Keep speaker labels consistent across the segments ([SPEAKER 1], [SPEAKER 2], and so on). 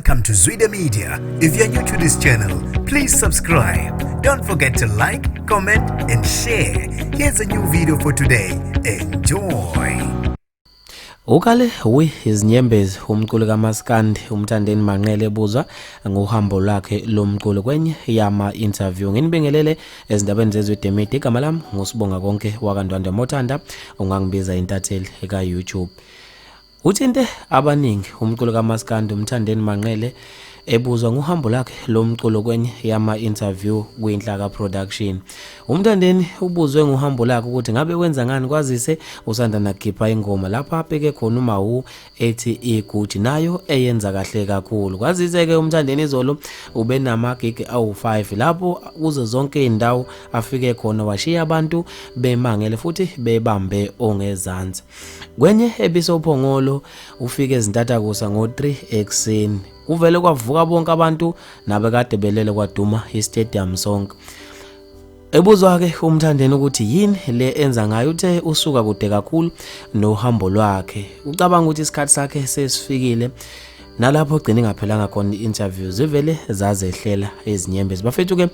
[SPEAKER 1] Welcome to Zwida Media. If you're new to this channel, please subscribe. Don't forget to like, comment, and share. Here's a new video for today. Enjoy.
[SPEAKER 2] Ukale wi izinyembezi umculi kaMaskandi uMthandeni Manqele ebuzwa ngohambo lwakhe lomculo kwenye yama interview. Nginibingelele ezindabeni zeZwide Media. Igama lami nguSibonga Konke wakaNdwandwe Mothanda, ungangibiza intatheli ka YouTube. Uthinte abaningi umculo kaMaskandi uMthandeni Manqele ebuzwa ngohambo lwakhe lomculo kwenye yama-interview kwiNhlaka Production. UMthandeni ubuzwe ngohambo lwakhe ukuthi ngabe wenza ngani kwazise usanda nakukhipha ingoma lapho abheke khona uMawu ethi iGucci nayo eyenza kahle kakhulu. Kwazise-ke uMthandeni izolo ubenamagigi awu-5 lapho kuzo zonke izindawo afike khona washiya abantu bemangele futhi bebambe ongezansi. Kwenye ebisophongolo ufike ezintathakusa ngo-3 ekuseni. Kuvele kwavuka bonke abantu nabekade belele kwaduma istadium sonke. Ebuzwa-ke uMthandeni ukuthi yini le enza ngayo uthe usuka kude kakhulu nohambo lwakhe. Ucabanga ukuthi isikhathi sakhe sesifikile nalapho ogcina ingaphelanga khona i-interview zivele zazehlela izinyembezi. Bafethu-ke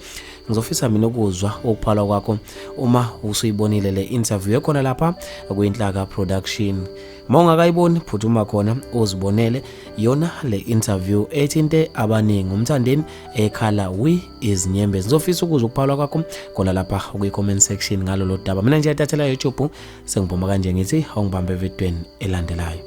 [SPEAKER 2] ngizofisa mina ukuzwa ukuphalwa kwakho uma usuyibonile le interview ekhona lapha kwiNhlaka Production. Uma ungakayiboni phuthuma khona uzibonele yona le interview ethinte abaningi uMthandeni ekhala wi izinyembezi. Ngizofisa ukuzwa ukuphalwa kwakho khona lapha kwi-comment section ngalolo daba. Mina nje yatathela YouTube sengibhoma kanje ngithi awungibambe evidweni elandelayo.